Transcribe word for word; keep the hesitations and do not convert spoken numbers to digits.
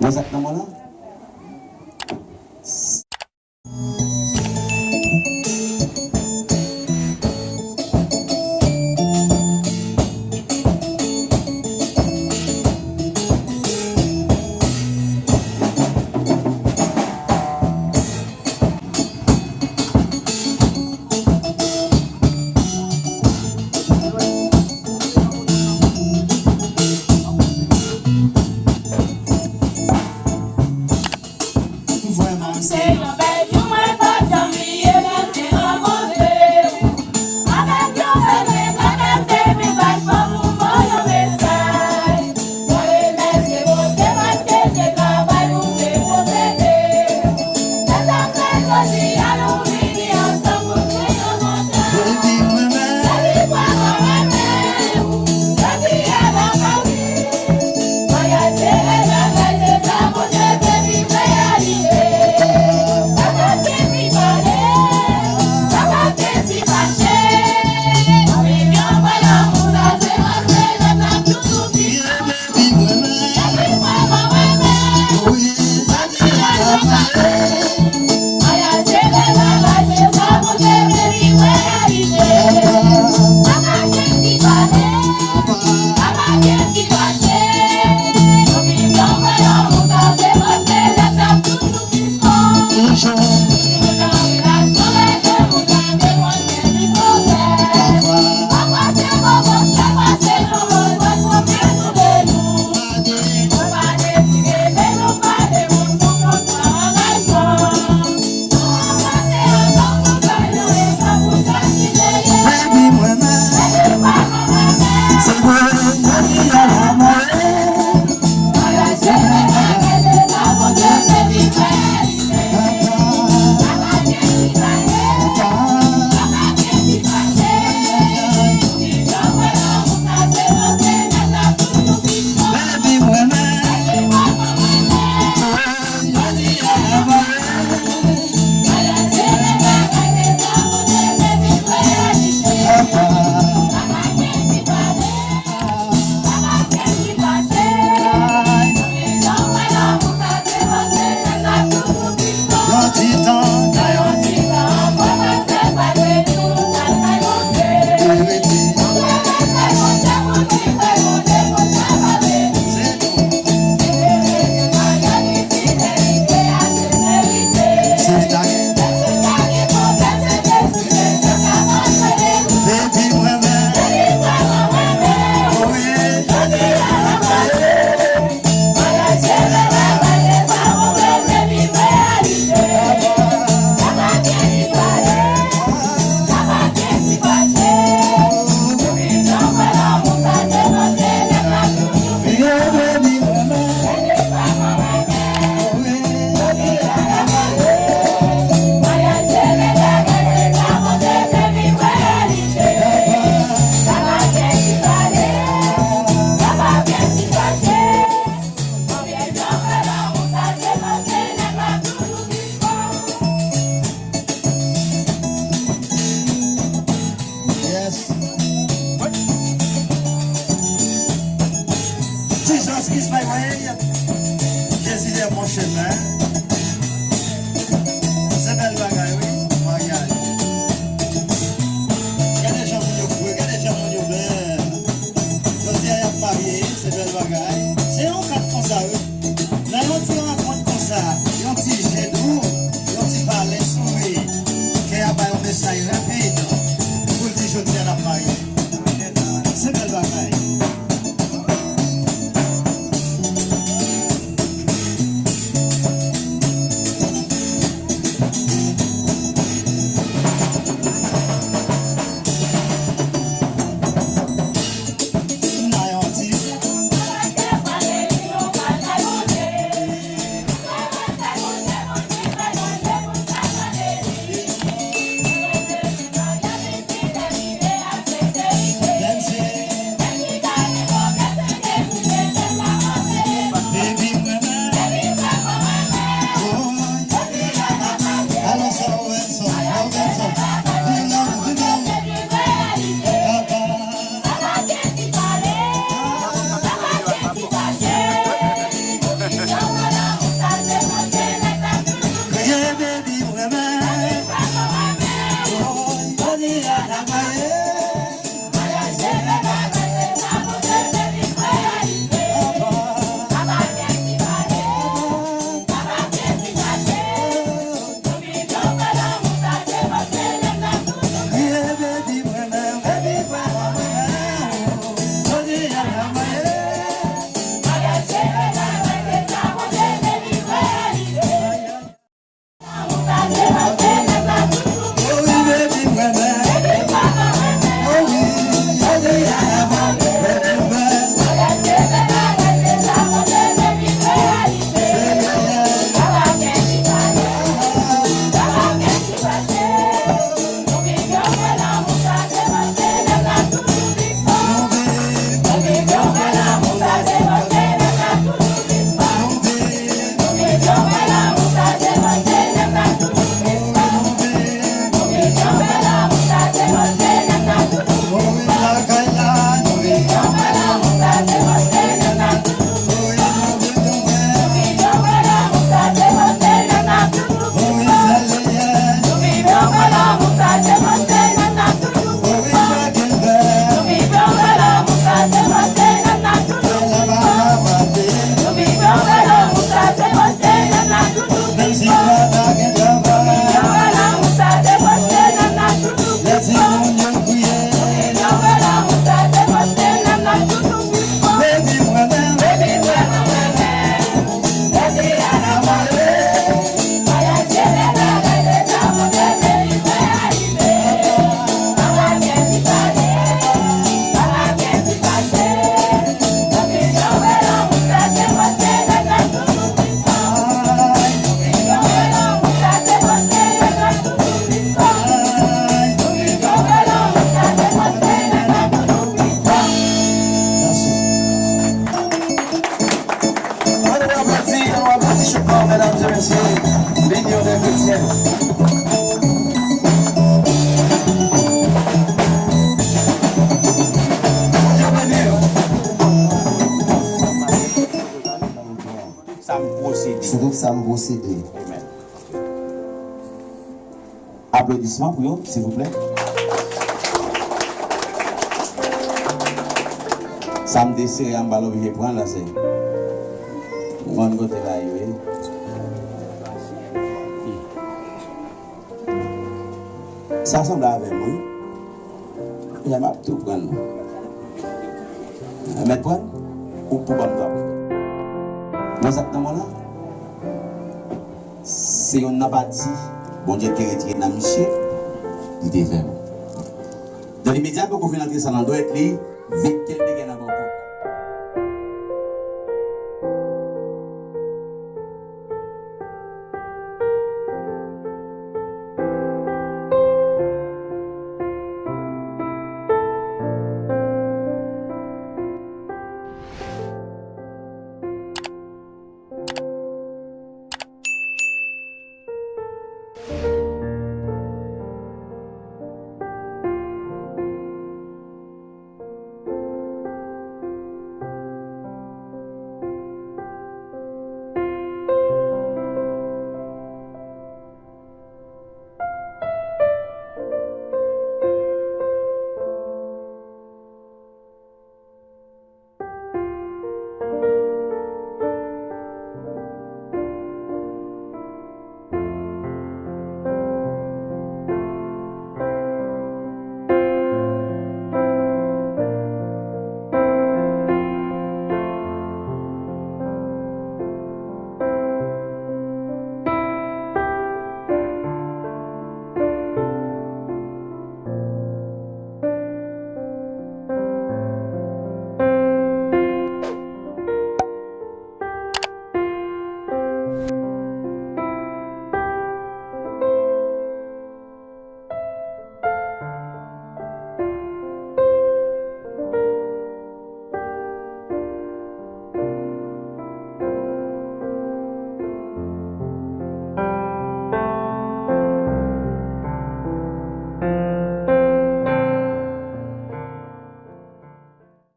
Mwen sa k nan mwen la? Yes. Jesus is my way. Jésus est mon chemin. Se bèl bagay, wi, maryaj. Gade jan moun yo kouri, gade jan moun yo bèl. Jodi a, y ap marye, se bèl bagay. Se yon kat konsa, wi. Nan yon ti rankont konsa, yon ti je dou, yon ti pale souri, kè a bay yon mesaj rapid pou l di jodi a n ap marye. Se bèl bagay. Mesye, Linyon dè Kretyen. Bondye beni w. Sa m posede. Se tout sa m posede. Amen. Aplodisman pou yo, silvouplè. Sa m te sere a, m pa oblije pran la, se. Mwen kote la yo ye. Sa sanble avè m, wi. Kounya m ap tou pran l. Mèt pran l? Ou pou ban m dwa pran l? Wè sa k nan men w la? Se youn nan pati Bondye te retire nan misye, li te fè l. Dans l'immédiat, poko fin antre sa nan dwèt li, vit ke l te gen nan bò kò.